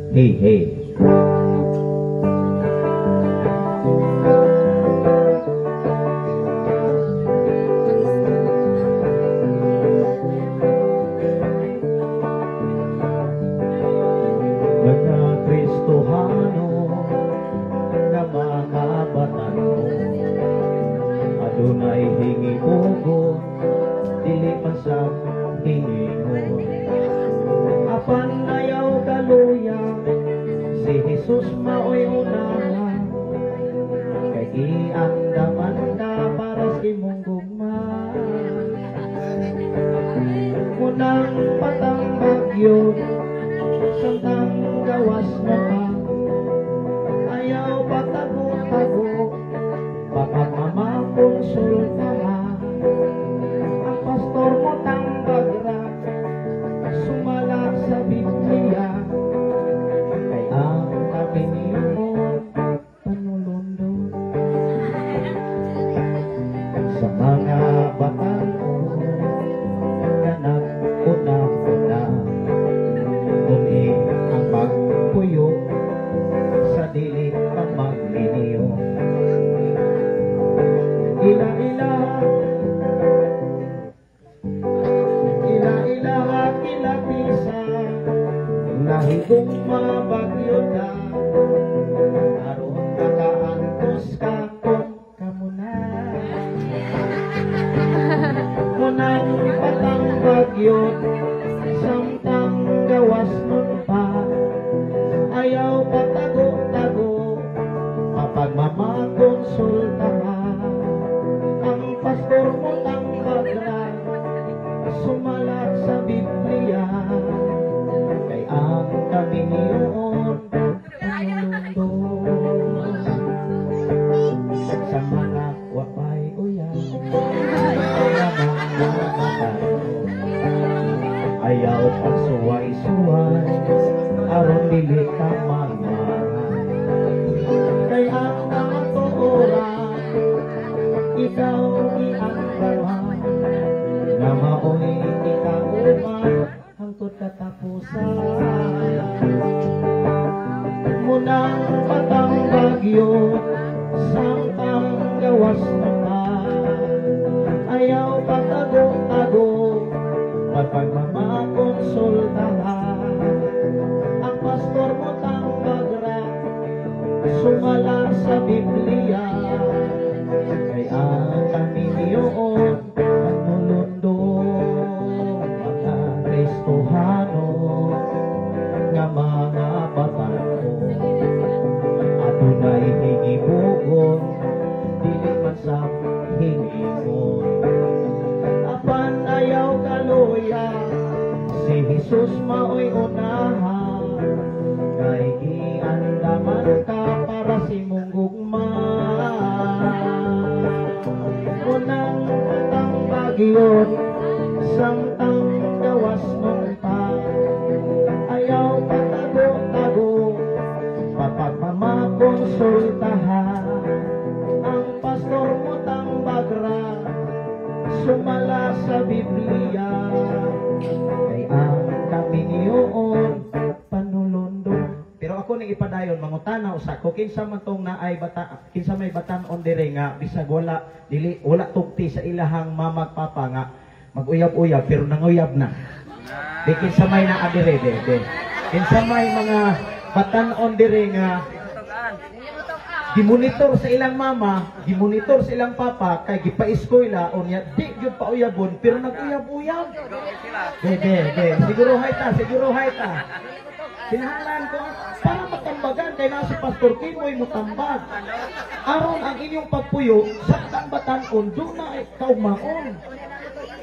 Hey, hey. Mga Kristohano nga mga batan-on, adunay hingibugon, dili man sa hingingon. Apan ayaw kaluya, si Jesus maoy unahan, kay giandaman ka para sa imong gugma. Munang patang bagyo, samtang gawas mo pa, ayaw patago-tago, baka mamakonsulta. Ang pastor mo tambagra, sumala sa Biblia, kay ang kaminiyon panulundon. Sa mga batan-on nga nag-una-una, duni ang magpuyo sa dili pa magminiyo. Ila-ila, ila-ila kilatisa, nahigong mabagyo ka, aron makaantos ka kung kamo na. Munang patang bagyo, samtang gawas nun pa, ayaw patago-tago, mapagmamakonsulta. Ang pastor mo tambagra, sumalat sa Biblia, kay ang kaminiyon panulundon. Sa mga wapay uyab nga mga batan-on, ayaw pagsuway-suway, aron dili ka magmahay. Kay ang kamatuoran, ikaw giandaman, nga maoy ikauban hangtod katapusan. Munang patang bagyo, samtang gawas na pa, ayaw patago-tago, mapagmamakonsulta. Ang pastor mo tambagra, sumala sa Biblia, kay ang kaminiyon panulundon. Mga Kristohano nga mga batan-on, adunay hingibugon, dili man sa hingingon. Apan ayaw kaluya, si Jesus maoy unahan, kay giandaman ka para sa imong gugma. Unang patang bagyon, samtang gawas nun pa, ayaw patago-tago, mapagmamakonsulta. Ang pastor mo tambagra, sumala sa Biblia, kay ang kaminiyon panulundon. Pero ako ning ipadayon, mangutana usa ko, kinsa man tong naay bata, kinsa may batan-on dire nga bisag wala dili wala tugti sa ilahang mamag papa nga mag-uyab-uyab pero nanguyab na. Di kinsa may naa dire de, de. Kinsa may mga batan-on dire nga gimonitor sa ilang mama, gimonitor sa ilang papa kay gipa-eskwela unya di gyud pa uyabon pero nag-uyab-uyab. De de de, siguruhay ta, siguruhay ta. Kinahanglan ko para matambagan kay naa si Pastor Kimoy motambag. Aron ang inyong pagpuyo sa batan-on duna ay kaugmaon.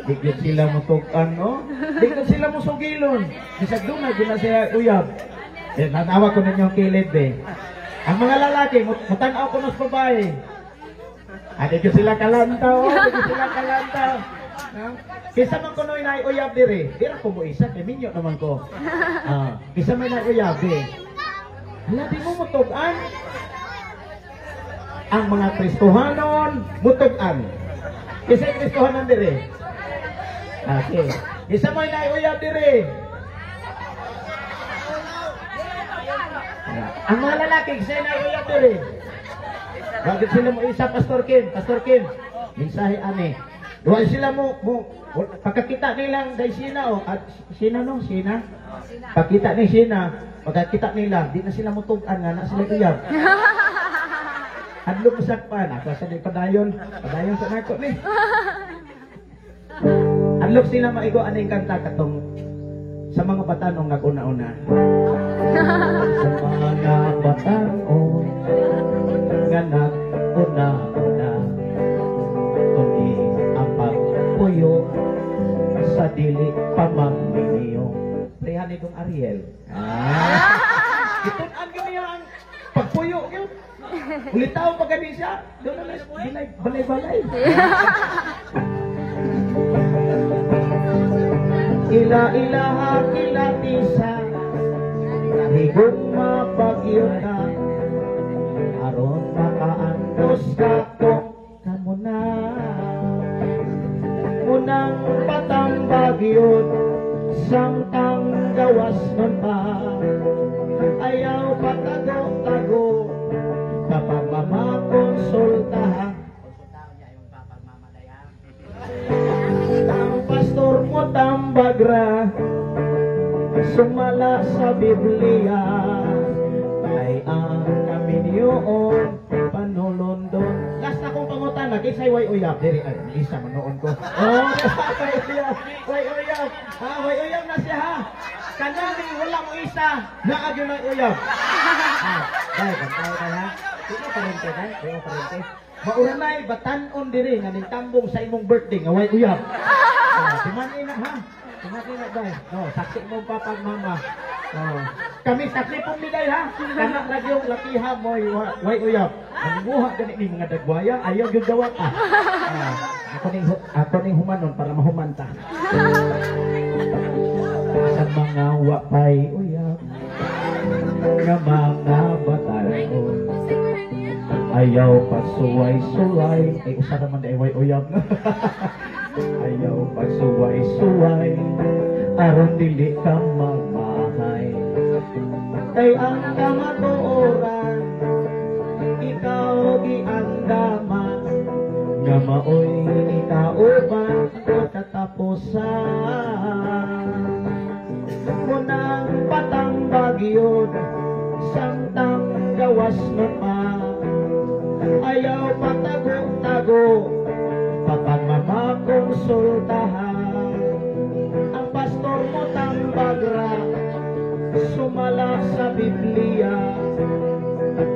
Di gyud sila motug-an, no? Di gyud sila mosugilon. Bisag duna gyud na sila uyab. Eh, nanawa ko ninyong kilid be. Ang mga lalaki, mutan-aw ko sa babae. Ah, di gyud sila kalantaw, oh. Di gyud sila kalantaw. No? Kinsa man kuno'y naay uyab dire, di ra ko mo isa, kay minyo naman ko. Ah, kinsa may naay uyab dire. Hala, di mo mutug-an. Ang mga Kristohanon, mutug-an. Kinsa Kristohanon dire? Okay. Kinsa may naay uyab dire? Ang mga lalaki, kinsay naay uyab diri? Bakit sila mo isa, Pastor Kim? Pastor Kim, mensahe ani. Wa sila mo pagkakita nilang day sina oh, at sina no, sina. Pagkita ni sina, pagkakita nila, di na sila mutug-an nga na sila uyab. Hadlok sakpan, ako sa di padayon, padayon sa nako ni. Hadlok sila maigo aning kanta katong sa mga batanong nag-una-una. Sa mga batanong nga nag-una-una, kundi ang pagpuyo sa dili pa maminyo. Prehan ni Dong Ariel. Ah. Gitun-an gyud niya ang pagpuyo gyud. Ulitaw pa gani siya. Doon na lang, balay-balay. Ila ilaha kilatisa, higugma pagyuta, aron makaantos ka kung kamo na. Unang patambag yun, samtang gawas nun pa, ayaw patago-tago, kapag mamakonsulta. Ang pastor mo tambagra, sumala sa Biblia, ay ang kaminyoon panulundon. Last akong pangutana, kinsay way uyab? Diri ay isa manoon ko. Oh, way uyab, way uyab. Ha, way uyab na siya ha. Kanani wala mo isa, naa gyud nay uyab. Ah, dai bantay ka ha. Di mo parente dai, di mo parente. Mauranay batan-on diri nga nintambong sa imong birthday nga way uyab. Ah, timani na ha. Timani na dai. No, saksi mo papag mama. Oh. Kami saksi pong ni ha. Kana lagi yung lakiha mo way uyab. Manguha gani ni mga dagwaya, ayaw gyud gawat ah. Ah, ako ning humanon para mahumanta. Sa mga wapay uyab nga mga bataon, ayaw pagsuway-suway. Ay, usa naman na way uyab. Ayaw pagsuway-suway, aron dili ka magmahay. Kay ang kamatuoran, ikaw giandaman, nga maoy ikauban katapusan. Munang patambag yun, samtang gawas nun pa, ayaw patago-tago, papag mamakonsultahan. Ang pastor mo tambagra, sumala sa Biblia,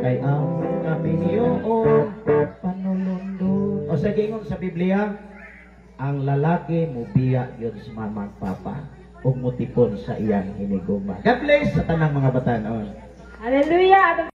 kay ang kaminyoon panulundon. O sa gingon sa Biblia, ang lalaki mubiya yun sa mama at papa ug mutipon sa iyang hinigugma. God bless sa tanang mga batanon. Hallelujah!